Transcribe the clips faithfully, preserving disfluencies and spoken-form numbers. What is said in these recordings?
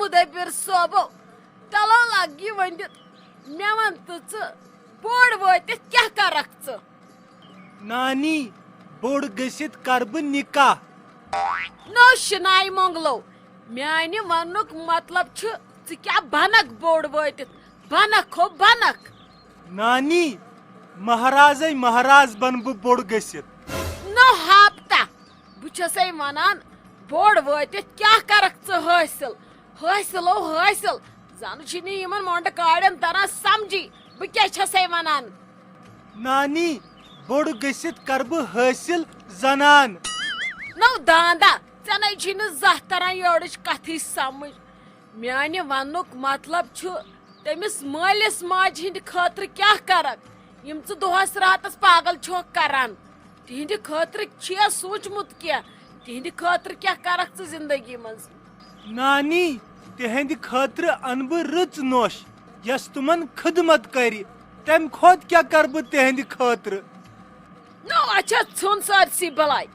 دٔپِر صٲبو، تلو لگ یہِ ؤنِتھ، مےٚ وَن تہٕ ژٕ، بوٚڑ وٲتِتھ کیٛاہ کَرَکھ ژٕ؟ نانی، بوٚڑ گٔژھِتھ کَرٕ بہٕ نِکاح۔ نو شِناے مۄنٛگلو، میٛانہِ وَننُک مطلب چھُ، ژٕ کیٛاہ بَنَکھ بوٚڑ وٲتِتھ؟ بَنَکھ ہو بَنَکھ۔ نانی، مہرازے مہراز بَنہٕ بہٕ بوٚڑ گٔژھِتھ۔ نو ہاپتا، بہٕ چھسے ونان، بوٚڑ وٲتِتھ کیٛاہ کرکھ ژٕ حٲصِل؟ حٲصِل او حٲصِل، زن چھُے نہٕ یِمن مۄنڈٕ کاڑٮ۪ن تران سمجھی، بہٕ کیٛاہ چھسے ونان؟ نانی، بوٚڑ گٔژھِتھ کرٕ بہٕ حٲصِل زنان۔ نو داندا، ژےٚ نے چھُے نہٕ زانٛہہ تران یورٕچ کتھٕے سمجھ۔ میانہِ وننُک مطلب چھُ، تٔمِس مٲلِس ماجہِ ہٕنٛدِ خٲطرٕ کیٛاہ کرکھ، یِم ژٕ دۄہس راتس پاگل چھُکھ کران؟ تِہنٛدِ خٲطرٕ چھُیا سوٗنٛچمُت کینٛہہ؟ تِہنٛدِ خٲطرٕ کیٛاہ کرکھ ژٕ زندگی منٛز؟ نانی، تِہنٛدِ خٲطرٕ انہٕ بہٕ رٕژ نوٚش، یۄس تِمن خدمت کرِ۔ تمہِ کھۄتہٕ کیٛاہ کرٕ بہٕ تِہنٛدِ خٲطرٕ؟ نو اچھا، ژھُن سٲرسٕے بلاے۔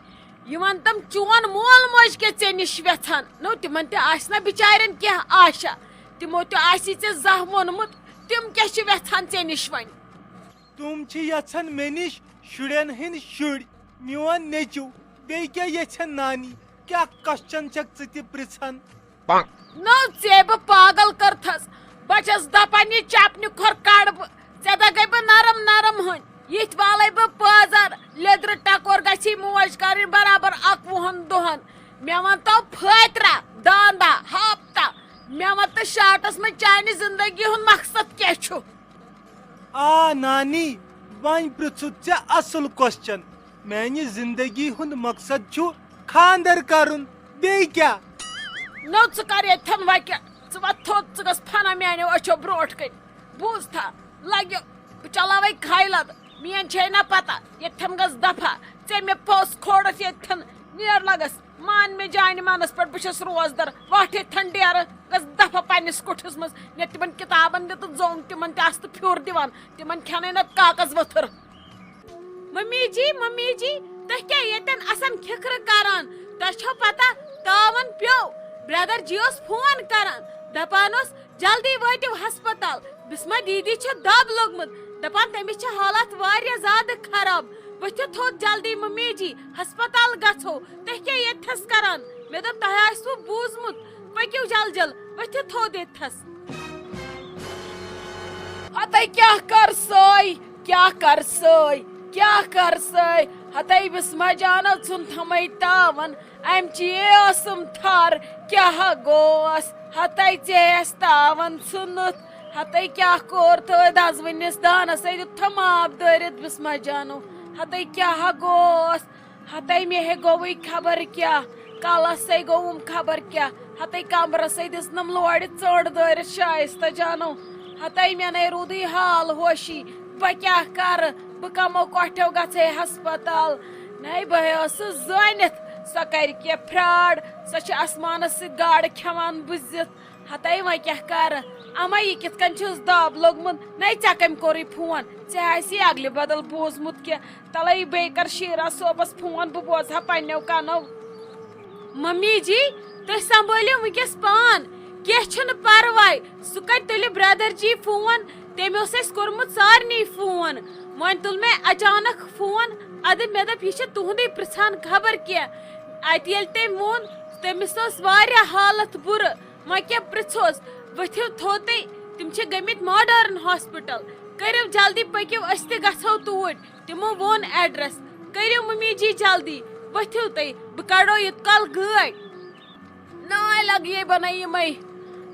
یہِ وَن تم، چون مول موج کیٛاہ ژےٚ نِش وٮ۪ژھان؟ نو تِمن تہِ آسہِ نہ بِچارٮ۪ن کینٛہہ آشا، تِمو تہِ آسی ژےٚ زانٛہہ ووٚنمُت، تِم کیٛاہ چھِ وٮ۪ژھان ژےٚ نِش وۄنۍ؟ تِم چھِ یژھان مےٚ نِش شُرٮ۪ن ہٕنٛدۍ شُرۍ، میون نیٚچو۔ بیٚیہِ کیٛاہ یژھن نانی؟ کیٛاہ question چھکھ ژٕ تہِ پرژھان؟ نو ژےٚ بہٕ پاگل کٔرتھس۔ بہٕ چھس دپان، یہِ چپنہِ کھۄر کڑٕ بہٕ۔ ژےٚ دگے بہٕ نرم نرم ہٕنۍ۔ یِتھ والے بہٕ پٲزر۔ لیٚدرٕ ٹکور گژھی موج کرٕنۍ برابر اکوُہن دۄہن۔ مےٚ ون تو پھٲترا، داندا، ہاپتا۔ مےٚ ون تہٕ شاٹس منٛز چانہِ زندگی ہُنٛد مقصد کیٛاہ چھُ؟ آ نانی، وۄنۍ پرژھُتھ ژےٚ اصل question۔ میانہِ زندگی ہُنٛد مقصد چھُ خاندر کرُن، بیٚیہِ کیٛاہ؟ نو ژٕ کر ییٚتھٮ۪ن وۄنۍ کیٛاہ؟ ژٕ وۄتھ تھوٚد، ژٕ گژھ فنا میانیو أچھو برونٛٹھ کَنۍ۔ بوٗز تھا، لگیو بہٕ چلاوے کھاے لد، میٲنۍ چھے نہ پتہ، ییٚتھٮ۪ن گژھ دفعہ۔ ژےٚ مےٚ پھوٚس کھوڑس ییٚتھٮ۪ن، نیر لگس۔ مان مےٚ جانہِ منس پٮ۪ٹھ، بہٕ چھس روزدر۔ وٹھ ییٚتھٮ۪ن ڈیرٕ، گژھ دفعہ پننِس کُٹھِس منٛز۔ مےٚ تِمن کتابن دِتہٕ زوٚنگ، تِمن تہِ آستہٕ پھیُر دِوان۔ تِمن کھٮ۪نَے نہ کاکس ؤتھٕر۔ ممی جی، ممی جی، تُہۍ کیٛاہ ییٚتٮ۪ن آسان کھِکھرٕ کران؟ تۄہہِ چھو پتہ، تاون پیوٚو۔ برٛدر جی اوس فون کران، دپان اوس، جلدی وٲتِو ہسپتال، بسمہ دیدی چھِ دب لوٚگمُت، دپان تٔمِس چھِ حالت واریاہ زیادٕ خراب۔ ؤتھِو تھوٚد جلدی ممی جی، ہسپتال گژھو۔ تُہۍ کیٛاہ ییٚتھس کران؟ مےٚ دوٚپ تۄہہِ آسِوٕ بوٗزمُت، پٔکِو جل جل، ؤتھِو تھوٚد ییٚتھس۔ ہتے کیٛاہ کر سٲے، کیٛاہ کر سٲے، کیٛاہ کر سٲے؟ ہتے بسمہ جانو ژھُن تھمے تاون، امچی ٲسٕم تھر، کیٛاہ گوس؟ ہتے ژےٚ اَسہِ تاون ژھُنُتھ، ہتے کیٛاہ کوٚر تہٕ دزوٕنِس دانس ہے دیُت تھم آب دٲرِتھ بسمہ جانو۔ ہتے کیٛاہ گوس؟ ہتے مےٚ ہے گوٚوُے خبر کیٛاہ، کلس ہے گوٚوُم خبر کیٛاہ۔ ہتے کمرس ہے دِژنم لورِ ژٔنٛڈ دٲرِتھ شایستہ جانو۔ ہتے مےٚ نے روٗدُے حال ہوشی، بہٕ کیٛاہ کرٕ؟ بہٕ کمو کۄٹھیو گژھے ہسپتال؟ نے بہٕ ہے ٲسٕس زٲنِتھ، سۄ کرِ کینٛہہ fraud، سۄ چھِ آسمانس سۭتۍ گاڈٕ کھٮ۪وان بُزِتھ۔ ہتے وۄنۍ کیٛاہ کرٕ؟ اما یہِ کِتھ کٔنۍ چھُس دب لوٚگمُت؟ نے ژےٚ کٔمۍ کوٚرُے فون؟ ژےٚ آسی اگلہِ بدل بوٗزمُت کینٛہہ۔ تلے بیٚیہِ کر شیرا صٲبس فون، بہٕ بوزٕ ہا پننیو کنو۔ ممی جی، تُہۍ سنبھٲلِو وٕنکیٚس پان، کینٛہہ چھُنہٕ پرواے۔ سُہ کرِ تیٚلہِ برٛدر جی فون، تٔمۍ اوس اَسہِ کوٚرمُت سارنٕے فون۔ وۄنۍ تُل مےٚ اچانک فون، اَدٕ مےٚ دوٚپ، یہِ چھِ تُہُنٛدُے پرٛژھان خبر کینٛہہ۔ اَتہِ ییٚلہِ تٔمۍ ووٚن، تٔمِس ٲس واریاہ حالت بُرٕ۔ وۄنۍ کیٛاہ پرٛژھوس؟ ؤتھِو تھوٚد تُہۍ، تِم چھِ گٔمٕتۍ ماڈٲرٕن ہاسپِٹل۔ کٔرِو جلدی، پٔکِو، أسۍ تہِ گژھو توٗرۍ۔ تِمو ووٚن ایڈریس۔ کٔرِو ممی جی جلدی، ؤتھِو تُہۍ، بہٕ کڑو یوٗت کال گٲڑۍ۔ ناے لگیے بنٲے یِمے،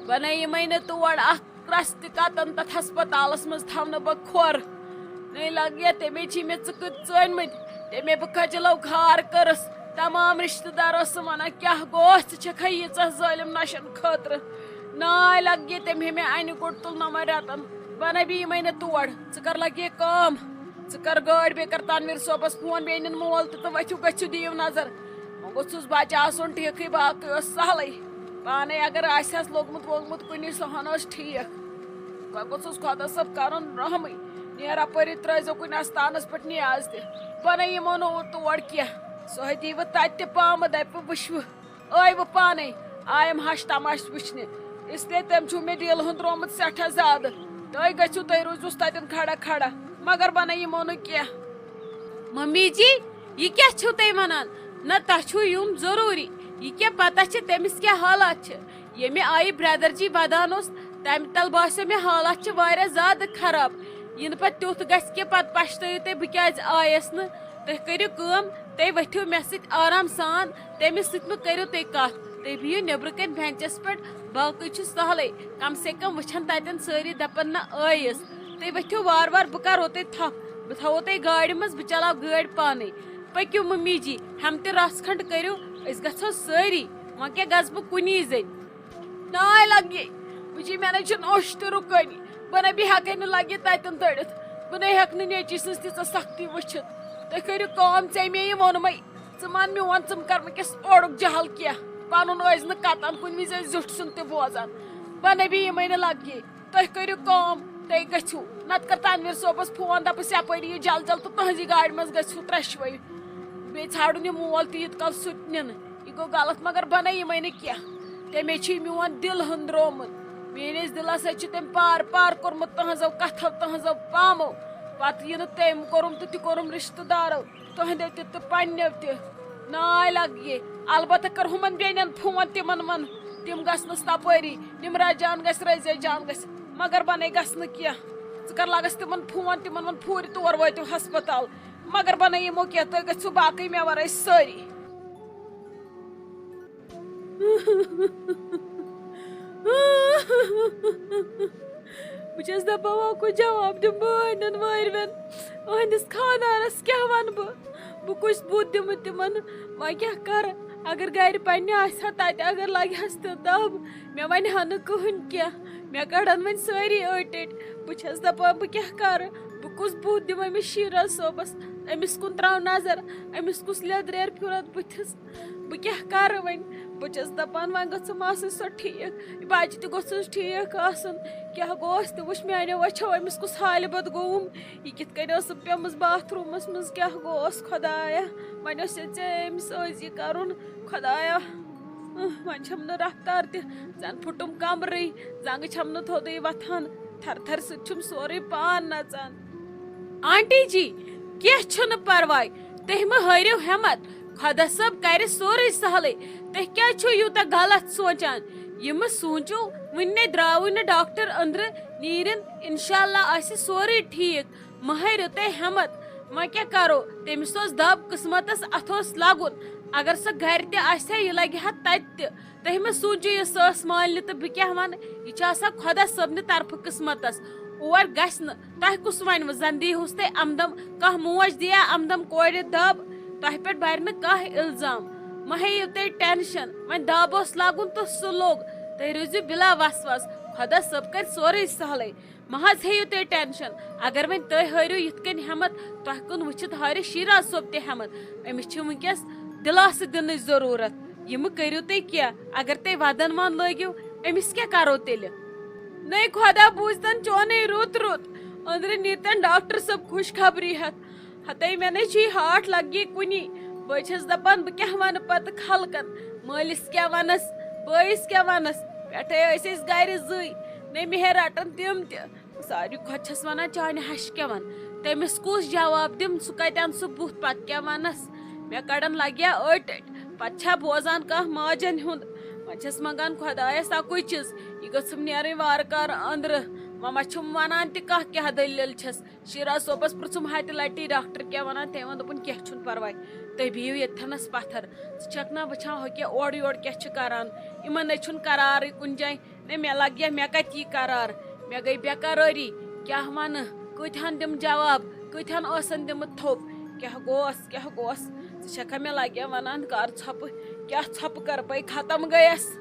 بنٲے یِمے نہٕ تور اکھ رستہٕ کتن تتھ ہسپتالس منٛز تھاونہٕ بہٕ کھۄر۔ ناے لگیے تٔمے چھِ مےٚ ژٕ کٔتۍ ژٲنۍ مٕتۍ، تٔمے بہٕ کھجلو کھار کٔرٕس۔ تمام رشتہٕ دار ٲسٕم ونان، کیٛاہ گوٚو، ژٕ چھکھا ییٖژاہ ظٲلم نشن خٲطرٕ؟ ناے لگیے تٔمۍ ہے مےٚ انہِ گوٚٹ تُلنمن رٮ۪تن۔ بنٲے بہٕ یِمے نہٕ تور، ژٕ کر لگیے کٲم، ژٕ کر گٲڑۍ، بیٚیہِ کر تنویر صٲبس فون، بیٚیہِ أنِن مول تہٕ، تہٕ ؤتھِو گٔژھِو دِیِو نظر۔ وۄنۍ گوٚژھُس بچہٕ آسُن ٹھیٖکھٕے، باقٕے اوس سہلٕے۔ پانے اگر آسہِ ہس لوٚگمُت ووٚگمُت کُنہِ، سُہ ہن اوس ٹھیٖک۔ وۄنۍ گوٚژھُس خۄدا صٲب کرُن رحمٕے۔ نیر اپٲری ترٲیزیو کُنہِ استانس پٮ۪ٹھ نیاز تہِ۔ بنٲے یِمو نہٕ تور کینٛہہ۔ سُہ ہے دیٖوٕ تتہِ تہِ پامہٕ، دپہِ وٕچھوٕ۔ ٲے وٕ پانے، آیم ہش تماش وٕچھنہِ۔ اس لیے تٔمۍ چھُ مےٚ دِل ہُنٛد رومُت سٮ۪ٹھاہ زیادٕ۔ تُہۍ گٔژھِو، تُہۍ روٗزِوس تَتٮ۪ن کھڑا کھڑا، مگر بَنَے یِمو نہٕ کینٛہہ۔ ممی جی، یہِ کیٛاہ چھِو تُہۍ وَنان؟ نہ، تۄہہِ چھُو یُن ضروٗری۔ یہِ کیٛاہ پتہ چھِ تٔمِس کیٛاہ حالات چھِ؟ ییٚمہِ آیہِ برٛدر جی ودان اوس، تَمہِ تَل باسیو مےٚ حالات چھِ واریاہ زیادٕ خراب۔ یِنہٕ پتہٕ تیُتھ گژھِ کہِ پتہٕ پشتٲیِو تُہۍ، بہٕ کیٛازِ آیس نہٕ۔ تُہۍ کٔرِو کٲم، تُہۍ ؤتھِو مےٚ سۭتۍ آرام سان، تٔمِس سۭتۍ مہٕ کٔرِو تُہۍ کتھ۔ تُہۍ بِہِو نیٚبرٕ کنہِ بینچس پٮ۪ٹھ، باقٕے چھُ سہلٕے۔ کم سے کم وٕچھن تتٮ۪ن سٲری، دپن نہ ٲیِس۔ تُہۍ ؤتھِو وارٕ وارٕ، بہٕ کرو تۄہہِ تھپھ، بہٕ تھاوو تۄہہِ گاڑِ منٛز، بہٕ چلاو گٲڑۍ پانے۔ پٔکِو ممی جی، ہم تہِ رژھ کھنڈ کٔرِو، أسۍ گژھو سٲری۔ وۄنۍ کیٛاہ گژھٕ بہٕ کُنی زٔنۍ؟ ناے لگہِ، وٕچھی مےٚ نَے چھُنہٕ اوٚش تہِ رُکٲنی۔ بہٕ نَے بیٚیہِ ہٮ۪کَے نہٕ لگہِ تَتٮ۪ن دٔڑِتھ۔ بہٕ نَے ہٮ۪کہٕ نہٕ نیٚچی سٕنٛز تیٖژاہ سختی وٕچھِتھ۔ تُہۍ کٔرِو کٲم، ژےٚ مے یہِ ووٚنمَے۔ ژٕ وَن میون، ژٕ مہٕ کر مےٚ کِس اورُک جہل کینٛہہ۔ پَنُن ٲسۍ نہٕ کَتان، کُنہِ وِزِ ٲسۍ زیُٹھ سُنٛد تہِ بوزان۔ بہٕ نَے بیٚیہِ یِمَے نہٕ لگہِ۔ تُہۍ کٔرِو کٲم، تُہۍ گٔژھِو۔ نَتہٕ کر تنویر صٲبَس فون، دَپُس یَپٲرۍ یِیِو جل جل تہٕ تُہٕنٛزی گاڑِ منٛز گٔژھِو ترٛٮ۪شوَے۔ بیٚیہِ ژھانٛڈُن یہِ مول تہِ ییٖت کال سُہ تہِ نِنہٕ۔ یہِ گوٚو غلط، مگر بنٲے یِمے نہٕ کینٛہہ۔ تٔمۍ چھُے میون دِل ہُنٛدرومُت۔ میٲنِس دِلس سۭتۍ چھُ تٔمۍ پار پار کوٚرمُت تُہنٛزو کتھو، تُہنٛزو پامو۔ پتہٕ یہِ نہٕ تٔمۍ کوٚرُم تہٕ تہِ کوٚرُم رشتہٕ دارو، تُہنٛدیو تہِ تہٕ پننیو تہِ۔ ناے لگہِ۔ البتہ کٔر ہُمن بیٚنٮ۪ن فون، تِمن ون، تِم گژھنس تپٲری، نمرا جان گژھِ، رضیہ جان گژھِ، مگر بنٲے گژھنہٕ کینٛہہ۔ ژٕ کر لگس تِمن فون، تِمن ون پھوٗرِ تور وٲتِو ہسپتال، مگر بنٲے یِمو کینٛہہ، تُہۍ گٔژھِو باقٕے مےٚ ورٲے سٲری۔ بہٕ چھَس دَپان، وۄنۍ کُس جواب دِمہٕ بہٕ أہٕنٛدٮ۪ن وٲرۍوٮ۪ن؟ أہٕنٛدِس خانٛدارَس کیٛاہ وَنہٕ بہٕ؟ بہٕ کُس بُتھ دِمہٕ تِمَن؟ وۄنۍ کیٛاہ کَرٕ؟ اگر گَرِ پنٛنہِ آسہِ ہا، تَتہِ اگر لَگہِ ہَس تہِ دَب، مےٚ وَنہِ ہا نہٕ کٕہٕنۍ کینٛہہ۔ مےٚ کَڑَن وۄنۍ سٲری أٹۍ أٹۍ۔ بہٕ چھَس دَپان، بہٕ کیٛاہ کَرٕ؟ بہٕ کُس بُتھ دِمہٕ أمِس شیٖراز صٲبَس؟ أمِس کُن ترٛاو نظر، أمِس کُس لیٚدریر پھیوٗرَتھ بٕتھِس؟ بہٕ کیٛاہ کَرٕ وۄنۍ؟ بہٕ چھَس دَپان، وۄنۍ گٔژھٕم آسٕنۍ سۄ ٹھیٖک، یہِ بَچہِ تہِ گوٚژھُس ٹھیٖک آسُن۔ کیٛاہ گوٚوس تہِ وٕچھ میٛانیو أچھو، أمِس کُس حالہِ بد گوٚوُم، یہِ کِتھ کٔنۍ ٲسٕم پیٚمٕژ باتھ روٗمَس منٛز، کیٛاہ گوٚوس خۄدایا؟ وۄنۍ اوس یہِ ژےٚ أمِس أزی کَرُن، خۄدایا۔ اۭں، وۄنۍ چھَم نہٕ رفتار تہِ، زَن پھُٹُم کمرٕے، زنٛگہٕ چھَم نہٕ تھوٚدُے وۄتھان، تھر تھر سۭتۍ چھُم سورُے پان نژان۔ آنٹی جی، کینٛہہ چھُنہٕ پرواے، تُہۍ مہٕ ہٲرِو ہٮ۪مت، خۄدا صٲب کرِ سورُے سہلٕے۔ تُہۍ کیٛازِ چھِو یوٗتاہ غلط سونچان؟ یہِ مہٕ سوٗنچِو، وُنہِ نے درٛاوٕے نہٕ ڈاکٹر أنٛدرٕ، نیٖرِن، انشاءاللہ آسہِ سورُے ٹھیٖک۔ مہٕ ہٲرِو تُہۍ ہٮ۪مت۔ وۄنۍ کیٛاہ کرو؟ تٔمِس اوس دب قٕسمتس، اتھ اوس لگُن۔ اگر سۄ گرِ تہِ آسہِ ہا، یہِ لگہِ ہا تتہِ تہِ۔ تُہۍ مہ سوٗنٛچِو یہِ سٲس مالنہِ تہٕ بہٕ کیٛاہ وَنہٕ، یہِ چھِ آسان خۄدا صٲبنہِ طرفہٕ قٕسمتَس۔ اور گژھِ نہٕ۔ تۄہہِ کُس وَنِوٕ؟ زَن دیٖہُس تُہۍ اَمدَم، کانٛہہ موج دِیا اَمدَم کورِ دَب؟ تۄہہِ پٮ۪ٹھ بَرِ نہٕ کانٛہہ اِلزام۔ مہ ہیٚیِو تُہۍ ٹٮ۪نشَن۔ وۄنۍ دَب اوس لَگُن تہٕ سُہ لوٚگ۔ تُہۍ روٗزِو بِلا وَسواس۔ خۄدا صٲب کَرِ سورُے سہلٕے۔ مہ حظ ہیٚیِو تُہۍ ٹٮ۪نشَن۔ اگر وۄنۍ تُہۍ ہٲرِو یِتھ کٔنۍ ہٮ۪مَتھ، تۄہہِ کُن وٕچھِتھ ہارِ شیراز صٲب تہِ ہٮ۪مَتھ۔ أمِس چھِ وٕنکٮ۪س دِلاسہٕ دِنٕچ ضروٗرت۔ یہِ مہٕ کٔرِو تُہۍ کینٛہہ۔ اگر تُہۍ وَدَن وَن لٲگِو، أمِس کیٛاہ کَرو تیٚلہِ؟ نَے خۄدا بوٗزتَن چونُے رُت رُت۔ أنٛدرٕ نیٖرتَن ڈاکٹر صٲب خوشخبری ہٮ۪تھ۔ ہَتَے مےٚ نَے چھُ یہِ ہارٹ لَگہِ کُنی۔ بہٕ چھَس دَپان، بہٕ کیٛاہ وَنہٕ پَتہٕ خلقَن؟ مٲلِس کیٛاہ وَنَس، بٲیِس کیٛاہ وَنَس؟ پٮ۪ٹھَے ٲسۍ أسۍ گَرِ زٕے۔ نَے مےٚ ہے رَٹَن تِم تہِ۔ ساروی کھۄتہٕ چھَس وَنان، چانہِ ہَشہِ کیٛاہ وَن؟ تٔمِس کُس جواب دِم؟ سُہ کَتہِ اَنہٕ سُہ بُتھ؟ پَتہٕ کیٛاہ وَنَس؟ مےٚ کَڑَن لَگہِ ہا أٹۍ أٹۍ۔ پَتہٕ چھا بوزان کانٛہہ ماجَن ہُنٛد؟ وۄنۍ چھَس منٛگان خۄدایَس اَکُے چیٖز، یہِ گٔژھٕم نیرٕنۍ وارٕ کارٕ أنٛدرٕ۔ وۄنۍ ما چھُم وَنان تہِ کانٛہہ کیٛاہ دٔلیٖل چھَس؟ شیراز صٲبَس پرٛژھُم ہَتہِ لَٹہِ ڈاکٹر کیٛاہ وَنان، تٔمۍ ووٚن، دوٚپُن، کینٛہہ چھُنہٕ پَرواے، تُہۍ بِہِو ییٚتھٮ۪نَس پَتھَر۔ ژٕ چھَکھ نا وٕچھان، ہُہ کیٛاہ اورٕ یورٕ کیٛاہ چھِ کَران؟ یِمَن نَے چھُنہٕ قرارٕے کُنہِ جایہِ۔ نہ مےٚ لگہِ ہا، مےٚ کتہِ یی قرار؟ مےٚ گٔے بے قرٲری۔ کیٛاہ ونہٕ؟ کۭتہن دِم جواب؟ کۭتہن ٲسن دِمہٕ تھوٚپ؟ کیٛاہ گوس؟ کیٛاہ گوس؟ ژٕ چھکھا مےٚ لگہِ ہا ونان، کر ژھۄپہٕ؟ کیٛاہ ژھۄپہٕ کرٕ بے؟ ختم گٔیس۔